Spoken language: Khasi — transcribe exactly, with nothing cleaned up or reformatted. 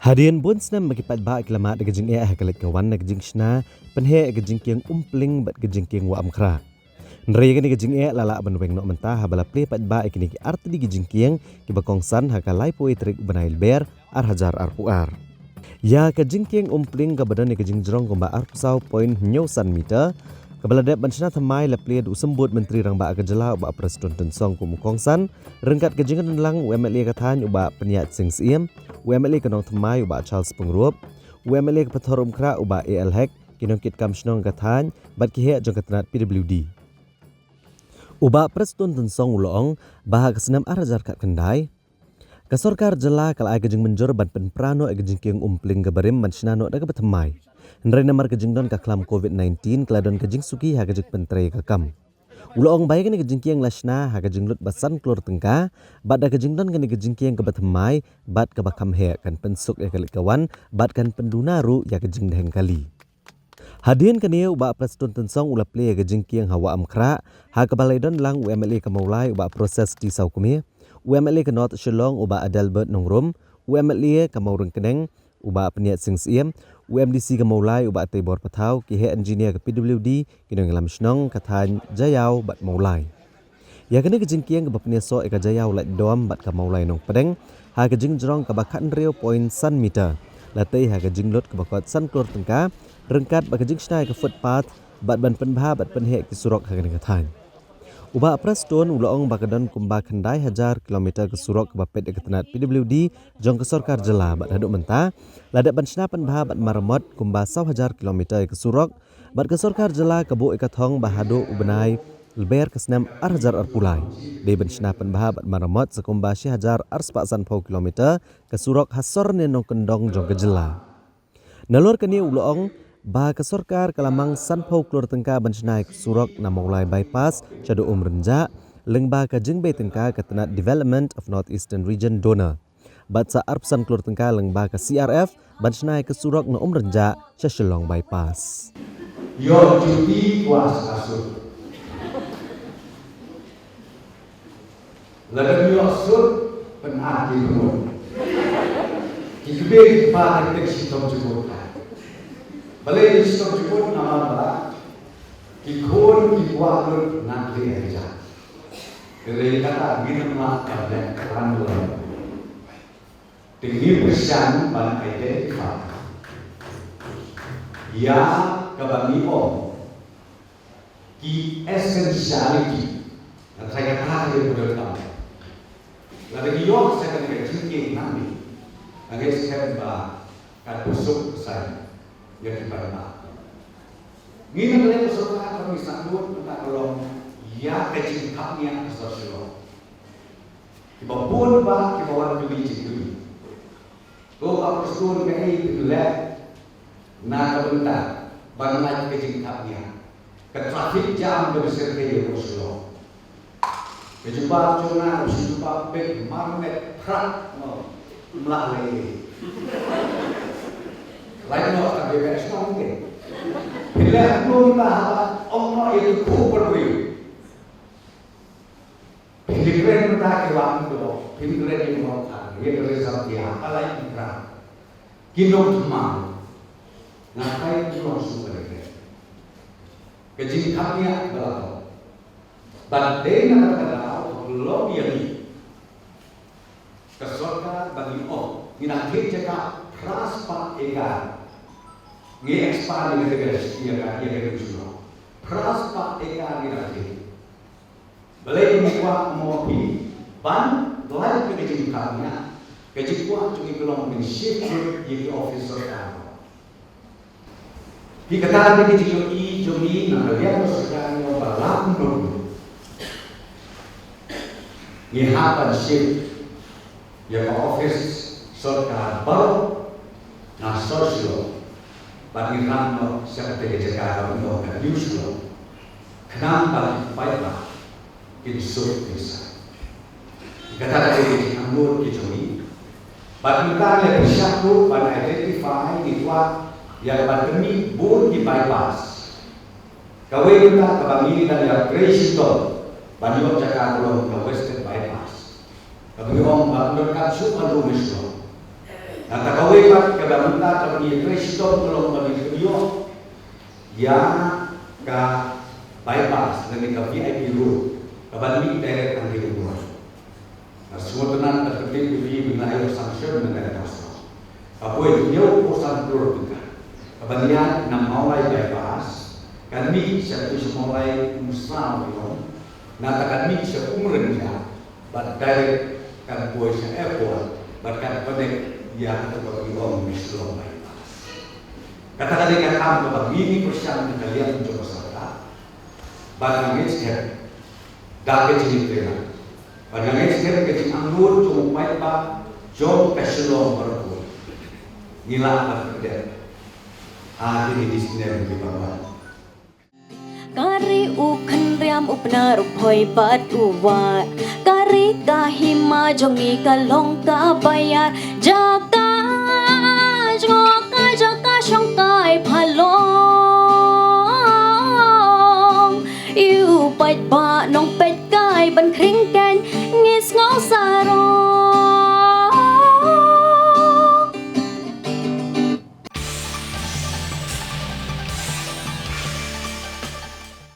Hadien bun snem ba ki paidbah ki la mad da ka jingeh ha ka leit ka wan na ka jingshna pynheh ka jingkieng Umpling bad ka jingkieng Wah Amkhrah. Hynrei kane ka jingeh la lah ban weng noh mynta haba la plie paidbah ïa kine ki artylli ki jingkieng kiba kongsan ha ka laiphew tarik u bnai Lber ar hajar arphew ar. Ïa ka jingkieng Umpling kaba don ïa ka jingjrong kumba arphew saw point hynñiew san meter, kaba la dep ban shna thymmai la plie da u Symbud Myntri Rangbah ka Jylla u Bah Prestone Tynsong kum u kongsan, ryngkat ka jingdon lang u M L A ka thaiñ u Bah Pynïaid Sing Syiem, u M L A ka Nongthymmai u Bah Charles Pyngrope, u M L A ka Pathar Umkhrah u Bah A L Hek, ki nongkitkam shnong ka thaiñ bad ki heh jong ka tnat P W D. U Bah Prestone Tynsong u la ong ba ha ka snem ar hajar khatkhyndai, ka sorkar jylla ka la ai ka jingmynjur ban pynpra noh ïa ka jingkieng Umpling kaba rim ban shna noh da kaba thymmai. Hynrei namar ka jingdon ka khlam covid nineteen ka la don ka jingsuki ha ka jingpyntrei ïa ka kam. U la ong ba ïa kane ka jingkieng la shna ha ka jinglut ba san klur tyngka, bad da ka jingdon kane ka jingkieng kaba thymmai bad kaba kham heh kan pynsuk ïa ka leit ka wan bad kan pynduna ruh ïa ka jingdheng kali. Hadien kane u Bah Prestone Tynsong u la plie ïa ka jingkieng ha Wah Amkhrah, ha kaba la ïadon lang u M L A ka Mawlai u Bah Proses T Sawkmie, u M L A ka North Shillong u Bah Adelbert Nongrum, u M L A ka Mawryngkneng u Bah Pynïaid Sing Syiem, u M D C ka Mawlai u Bah Teibor Pathaw, ki heh engineer ka P W D, ki nongïalam shnong ka thaiñ Jaïaw bad Mawlai. Ïa kane ka jingkieng kaba pynïasoh ïa ka Jaïaw Laitdom bad ka Mawlai Nongpdeng ha ka jingjrong kaba khathynriew point san meter la tei ha ka jinglut kaba kot san klur tyngka, ryngkat bad ka jingshna ïa ka footpath bad ban pynbha bad pynheh ki surok ha kane ka thaiñ. U Bah Prestone u la ong ba ka don kumba khyndai hajar kilometer ka surok kaba peit ïa ka tnat P W D jong ka sorkar jylla bad haduh mynta la dep ban shna pynbha bad maramot kumba saw hajar kilometer ïa ka surok, bad ka sorkar jylla ka buh ïa ka thong ba haduh u bnai Lber ka snem ar hajar arphew lai, dei ban shna pynbha bad maramot sa kumba shi hajar arspah sanphew kilometer ka surok ha sor ne nongkyndong jong ka jylla. Nalor kane u la ong ba ka sorkar ka la mang sanphew klur tyngka ban shna ïa ka surok na Mawlai Bypass shaduh Umrynjah, lyngba ka jingbei tyngka ka tnat Development of North Eastern Region, DoNER. Bad sa arphew san klur tyngka lyngba ka C R F ban shna ïa ka surok na Umrynjah sha Shillong Bypass. Ïoh juti kwah sa sut. Lada ïoh sut, pynat ki briew. Ki kbie ki kpa ki tek shitom jukut. Balei shitom jukut namar ba ki khun ki kwah lut na ki ïa ka jaka. Te lei kata ngin ym lah ban leh khlem lei. Te ngi pyrshang ban identify ïa kaba ngi ong ki essentiality. Nga tharai kata ka dei ka dei tam. Lada ngi ïoh sa kane ka jingkieng nangne, nga ngeit skhem ba kan pynsuk pyrshah ïa ki paidbah. Ngi na ka liang ka sorkar ka ngi sngewthuh mynta ka long ïa ka jingthap nia ka sor Shillong. Kiba bun ba kiba wan duli jingduli. Ko ka Prestone, kaei phi leh na ka bynta ban lait ka jingthap nia? Ka traffic jam ka ba syrkhei ïa ka Shillong. Ka jubab jong nga ka ba shu jubab beit marmet phrat, no. Mlah lei. Lait noh ka ba shnong ke. Phi leh kumno mynta haba ong noh ïa ka khubor briew. Phi kren mynta ki wan to, phi kren ïa ki wan khan, ïa ki result ïa, ka lai ki kra. Ki nongthymmai. Nga tharai ki long shu ka dei. Ka jingthap nia ba la to. Bad dei na kata ka daw ka long ïa ngi. Ka sorkar ba ngi ong ngi nang thied jaka phra spah acre. Ngi expand ïa ka, ïa ka, ïa ka, ïa ka. Phra spah acre ngi nang thied. Balei ngi kwah mo phi ban lait ka jingthap nia? Ka jingkwah jong ngi ka long ban shift ïa ki office sorkar. Ki kata ki jingïohi jong ngi na ka liang ka sorkar ngi ba la kumno. Ngi hap ban shift ïa ka office sorkar baroh na sor Shillong. Bad ngi ram noh sha kata ka jaka ba ngi ong ka New Shillong. Khnang ba ki paidbah kin suk kin sai. Kata ka dei ka jingangnud ki jong ngi. Bad mynta ngi la pyrshang ruh ban identify, ngi kwah ïa ban pynmih bun ki bypass. Kawei mynta kaba ngi dang ïa trei shitom ban ïoh jaka ka long ka Western Bypass. Kaba ngi ong ba donkam shuh ban rung shuh. Kata kawei pat kaba mynta ka ban ïa trei shitom ka long ban ïa ïoh ïa ka bypass lane ka V I P road kaban mih direct tang ki Umroi. Nga sngewtynnat ba ka P W D ba la ïoh sanction na ka bypass. Ka poi hynñiew phew san klur tyngka kaban ïaid na Mawlai bypass, kan mih sha tu sha Mawlai Umsaw ïong, nangta kan mih sha Umrynjah bad direct kan poi sha airport bad kan connect ïa kata ka ïong na Shillong bypass. Kata ka dei ka kam kaba ngi ngi pyrshang na ka liang jong ka sorkar. Bad ngi ngeit skhem da ka jingïatreilang, bad ngi ngeit skhem ka jingangnud jong u paidbah jong ka Shillong baroh kawei, ngi lah ban pyndep ha kine ki snem kiba wan. Ka ri u khynriam u Pnar u Bhoi bad u War. Ka ri ka hima jong ngi ka long kaba ïar. Jaka jngoh ka jaka shong kai phalong. Ïa u paidbah nongpeit kai ban khring keiñ ngi sngew sarong.